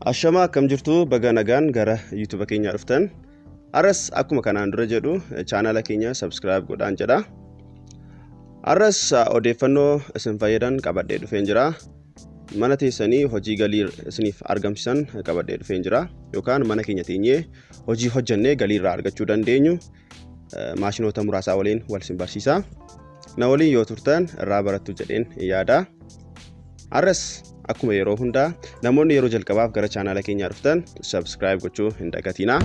Ashamaa akkam jirtu baga nagaan gara YouTube keenyaa dhuftan. Arras akkuma kanaan dura jedhu chaanala keenya subscribe godhaan jedha. Arras odeeffannoo isin fayyadan qabadhee dhufeen jira. Mana teessanii hojii galii isiniif argamsiisan qabadhee dhufeen jira. Yookaan mana keenya teenyee hojii hojjannee galii irraa argachuu dandeenyu maashinoota muraasaa waliin wal isin barsiisa. Na waliin yoo turtan irraa barattu jedheen yaada. Arras akkuma yeroo hundaa namoonni yeroo jalqabaaf gara chaanala keenyaa dhuftan subscribe gochuu hin dagatinaa.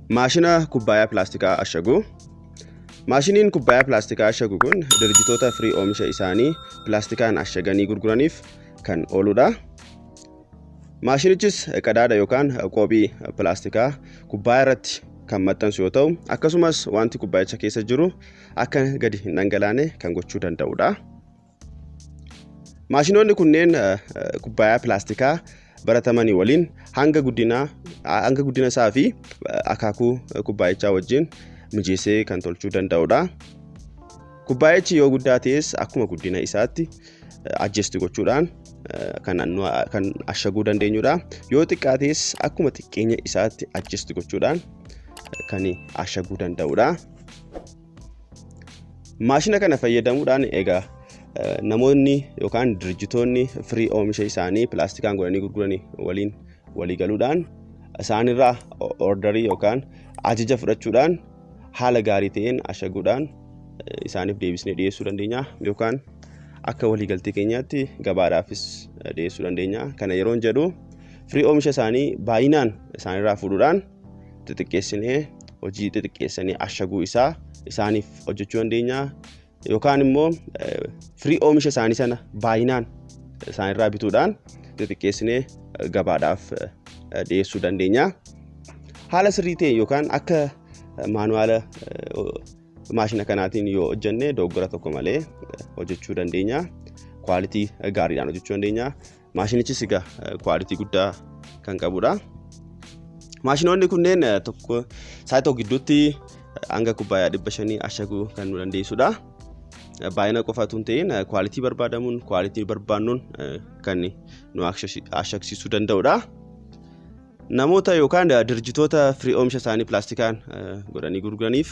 Maashina kubbaayyaa pilaastikaa ashagu. Maashiniin kubbaayyaa pilaastikaa ashagu kun dirjitoota firii oomisha isaanii pilaastikaan ashaganii gurguraniif kan ooludha. Maashinichis qadaada yookaan qophii pilaastikaa kubbaayyaa irratti kan maxxansu yoo ta'u, akkasumas wanti kubbaayicha keessa jiru akka gadi hin dhangalaane kan gochuu danda'udha. Maashinoonni kunneen kubbaayyaa pilaastikaa baratamanii waliin hanga guddina isaa fi akaakuu kubbaayichaa wajjin mijeessee kan tolchuu danda'udha. Kubbaayichi yoo guddaa ta'es akkuma guddina isaatti adjust gochuudhaan kan ashaguu dandeenyudha. Yoo xiqqaa ta'es akkuma xiqqeenya isaatti adjust gochuudhaan kan ashaguu danda'udha. Maashina kana fayyadamuudhaan egaa namoonni yookaan dirjitoonni firii oomisha isaanii pilaastikaan godhanii gurguranii waliin walii galuudhaan isaanirraa ordarii yookaan ajaja fudhachuudhaan haala gaarii ta'een ashaguudhaan isaaniif deebisnee dhiyeessuu dandeenya yookaan akka waliigaltee keenyaatti gabaadhaafis dhiyeessuu dandeenya. Kana yeroon jedhu firii oomisha isaanii baay'inaan isaanirraa fuudhuudhaan xixiqqeessinee hojii xixiqqeessanii ashaguu isaa isaaniif hojjechuu dandeenya. Yookaan immoo firii oomisha isaanii sana baay'inaan isaanirraa bituudhaan xixiqqeessinee gabaadhaaf dhiyeessuu dandeenya. Haala sirrii ta'e yookaan akka maanuwaala maashina kanaatiin yoo hojjenne dogoggora tokko malee hojjechuu dandeenya. Kwaalitii gaariidhaan hojjechuu dandeenya. Maashinichis egaa kwaalitii guddaa kan qabudha. Maashinoonni kunneen tokko sa'aatii tokko gidduutti hanga kubbaayyaa 500 ashaguu kan nu dandeessudha. Baay'ina qofa otoo hin ta'in kwaalitii barbaadamuun kwaalitii barbaannuun kan nu ashagsiisuu danda'udha. Namoota yookaan dirjitoota firii oomisha isaanii pilaastikaan godhanii gurguraniif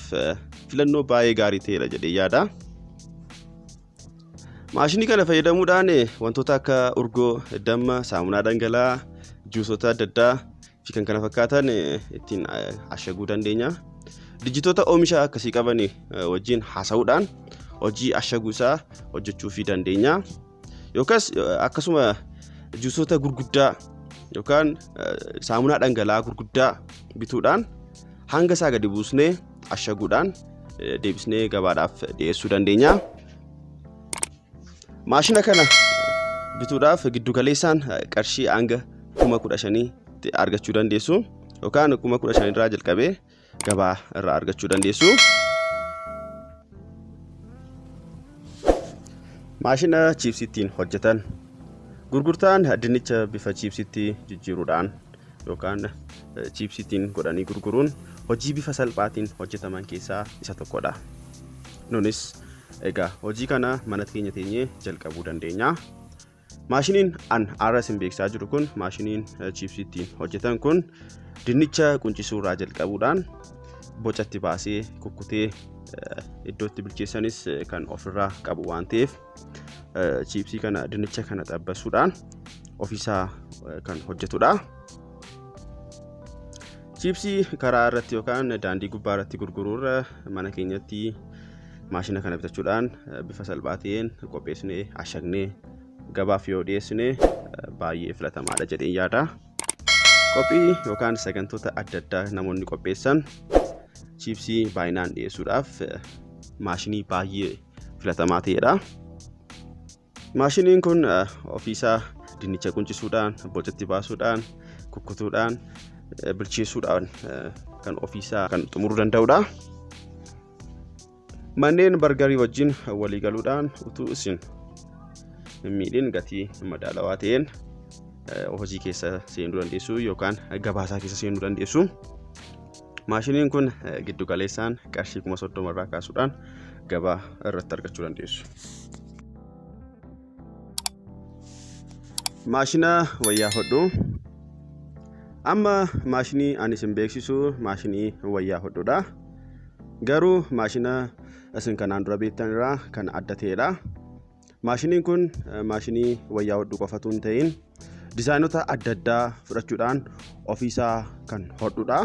filannoo baay'ee gaarii ta'edha jedhee yaada. Maashinii kana fayyadamuudhaan wantoota akka urgoo, damma, saamunaa dhangala'aa, juusota adda addaa fi kan kana fakkaatan ittiin ashaguu dandeenya. Dirjitoota oomisha akkasii qaban wajjin haasa'uudhaan hojii ashaguu isaa hojjechuufii dandeenya. Yookaas akkasuma juusota gurguddaa yookaan saamunaa dhangala'aa gurguddaa bituudhaan hanga isaa gadi buusnee ashaguudhaan deebisnee gabaadhaaf dhiyeessuu dandeenya. Maashina kana bituudhaaf giddugaleessaan qarshii hanga 15,000 argachuu dandeessu yookaan 15,000 irraa jalqabee gabaa irraa argachuu dandeessu. Maashina chiipsii ittiin hojjetan. Gurgurtaan dinnicha bifa chiipsiitti jijjiiruudhaan yookaan chiipsii ittiin godhanii gurguruun hojii bifa salphaatiin hojjetaman keessaa isa tokkodha. Nunis egaa hojii kana mana keenya teenyee jalqabuu dandeenya. Maashiniin an har'a isin beeksisaa jiru kun maashiniin chiipsii ittiin hojjetan kun dinnicha quncisuurraa jalqabuudhaan bocatti baasee kukkutee iddootti bilcheessanis kan ofirraa qabu waan ta'eef chiipsii kana dinnicha kana xabbasuudhaan ofiisaa kan hojjetudha. Chiipsii karaa irratti yookaan daandii gubbaa irratti gurguruurra mana keenyatti maashina kana bitachuudhaan bifa salphaa ta'een qopheessinee ashagnee gabaaf yoo dhiyeessine baay'ee filatamaadha jedheen yaada. Qophii yookaan sagantoota adda addaa namoonni qopheessan chiipsii baay'inaan dhiyeessuudhaaf maashinii baay'ee filatamaa ta'edha. Maashiniin kun ofiisaa dinnicha quncisuudhaan, bocatti baasuudhaan, kukkutuudhaan, bilcheessuudhaan kan ofiisaa kan xumuruu danda'udha. Manneen bargarii wajjin walii galuudhaan utuu isin hin miidhin gatii madaalawaa ta'een hojii keessa seenuu dandeessu yookaan gabaasaa keessa seenuu dandeessu. Maashiniin kun giddu galeessaan qarshii 30,000 irraa kaasuudhaan gabaa irratti argachuu dandeessu. Maashina wayyaa hodhuu. Amma maashinii ani isin beeksisu maashinii wayyaa hodhuudha. Garuu maashina isin kanaan dura beektan irraa kan adda ta'edha. Maashiniin kun maashinii wayyaa hodhuu qofatu hin ta'in dizaayinota adda addaa fudhachuudhaan ofiisaa kan hodhudha.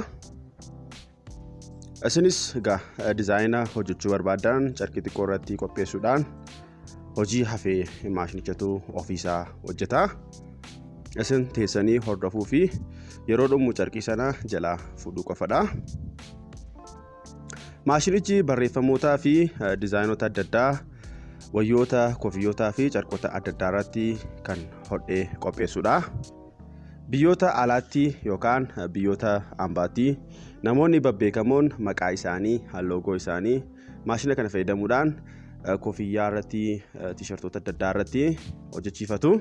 Isinis egaa dizaayina hojjechuu barbaaddan carqii xiqqoo irratti qopheessuudhaan hojii hafee maashinichatu ofiisaa hojjeta. Isin teessanii hordofuu fi yeroo dhumu carqii sana jalaa fuudhuu qofadha. Maashinichi barreeffamootaa fi dizaayinota adda addaa wayyoota, kofiyyootaa fi carqoota adda addaa irratti kan hodhee qopheessudha. Biyyoota alaatti yookaan biyyoota ambaatti namoonni babbeekamoon maqaa isaanii, loogoo isaanii maashina kana fayyadamuudhaan kofiyyaa irratti, tiishartoota adda addaa irratti hojjechiifatu.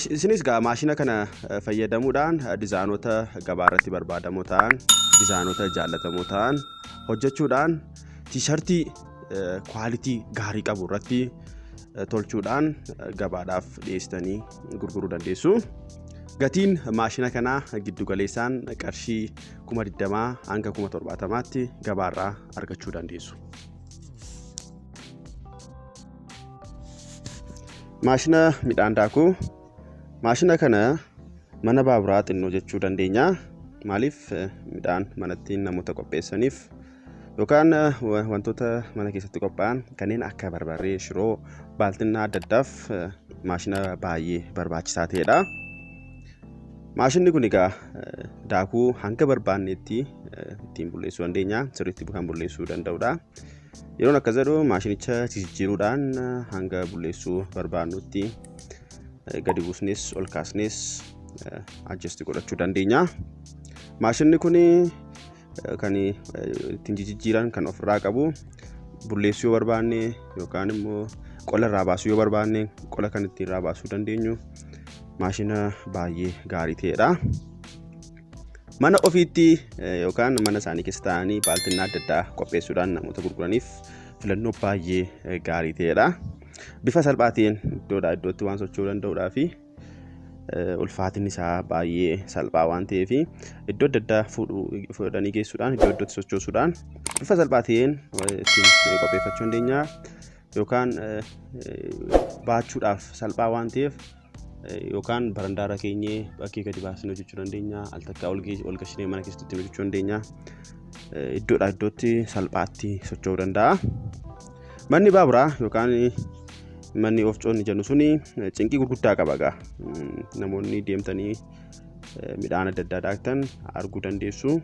Isinis egaa maashina kana fayyadamuudhaan dizaayinota gabaa irratti barbaadamoo ta'an, dizaayinota jaallatamoo ta'an hojjechuudhaan tiishartii kwaalitii gaarii qabu irratti tolchuudhaan gabaadhaaf dhiyeessitanii gurguruu dandeessu. Gatiin maashina kanaa giddu galeessaan qarshii 20,000 hanga 70,000tti gabaarraa argachuu dandeessu. Maashina midhaan daakuu. Maashina kana mana baaburaa xinnoo jechuu dandeenya. Maaliif midhaan manatti namoota qopheessaniif yookaan wantoota mana keessatti qophaa'an kanneen akka barbarree, shiroo, baaltinnaa adda addaaf maashina baay'ee barbaachisaa ta'edha. Maashinni kun egaa daakuu hanga barbaannetti ittiin bulleessuu dandeenya. Sirriitti kan bulleessuu danda'udha. Yeroon akkas jedhu maashinicha jijjiiruudhaan hanga bulleessuu barbaannutti gadi buusnes ol kaasnes adjust godhachuu dandeenya. Maashinni kun kan ittiin jijjiiran kan ofirraa qabu bulleessuu yoo barbaanne yookaan immoo qola irraa baasuu yoo barbaanne qola kan ittiin irraa baasuu dandeenyu maashina baay'ee gaarii ta'edha. Mana ofiitti yookaan mana isaanii keessa taa'anii baaltinnaa adda addaa qopheessuudhaan namoota gurguraniif filannoo baay'ee gaarii ta'edha. Bifa salphaa ta'een iddoodhaa iddootti waan socho'uu danda'uudhaa fi ulfaatinni isaa baay'ee salphaa waan ta'eef iddoo adda addaa fuudhanii geessuudhaan iddoo iddootti sochoosuudhaan bifa salphaa ta'een ittiin qopheeffachuu dandeenya yookaan baachuudhaaf salphaa waan ta'eef yookaan barandaarra keenyee bakkee gadi baasnee hojjechuu dandeenya, al takkaa ol gashinee mana keessatti ittiin hojjechuu dandeenya. Iddoodhaa iddootti salphaatti socho'uu danda'a. Manni baaburaa yookaan manni oofcoonni jennu suni cinqii gurguddaa qaba egaa. Namoonni deemtanii midhaan adda addaa daaktan arguu dandeessu.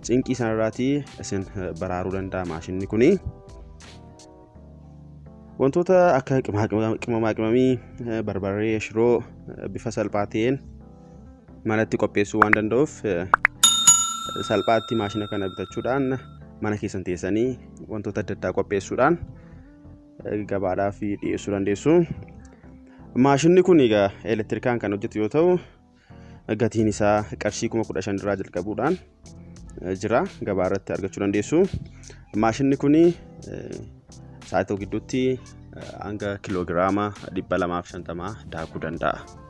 Cinqii sanarraatii isin baraaruu danda'a maashinni kuni. Wantoota akka qimamaa qimamii, barbarree, shiroo bifa salphaa ta'een manatti qopheessuu waan danda'uuf salphaatti maashina kana bitachuudhaan mana keessan teessanii wantoota adda addaa qopheessuudhaan gabaadhaaf dhiyeessuu dandeessu. Maashinni kun egaa elektirikaan kan hojjetu yoo ta'u gatiin isaa qarshii 15,000 irraa jalqabuudhaan jira gabaa irratti argachuu dandeessu. Maashinni kun sa'aatii tokko gidduutti hanga kiiloogiraama 250 daakuu danda'a.